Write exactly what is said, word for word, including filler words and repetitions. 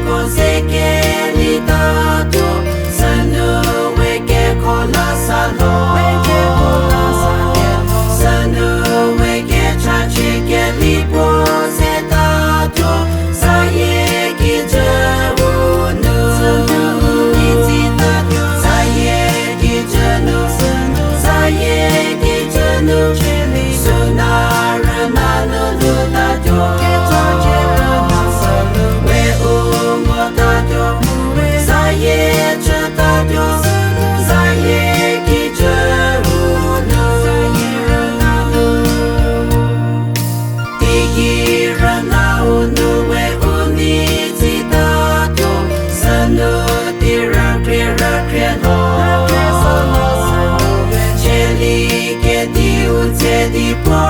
Ko ze kelitatuo, sünu we kekho la sa lo. Sünu we kechachie keli puo zetatuo, zayie kijü u nu. Zayie kijü nu, zayie kijü nu, süna rüna nu lutatuo. We u ngotatuo, zayie chütatuo, zayie kijü u nu. Teiki rüna u nu we u nei tsitatuo, sünu ti rükrie rükrie lo. Cheli kediu tse di puo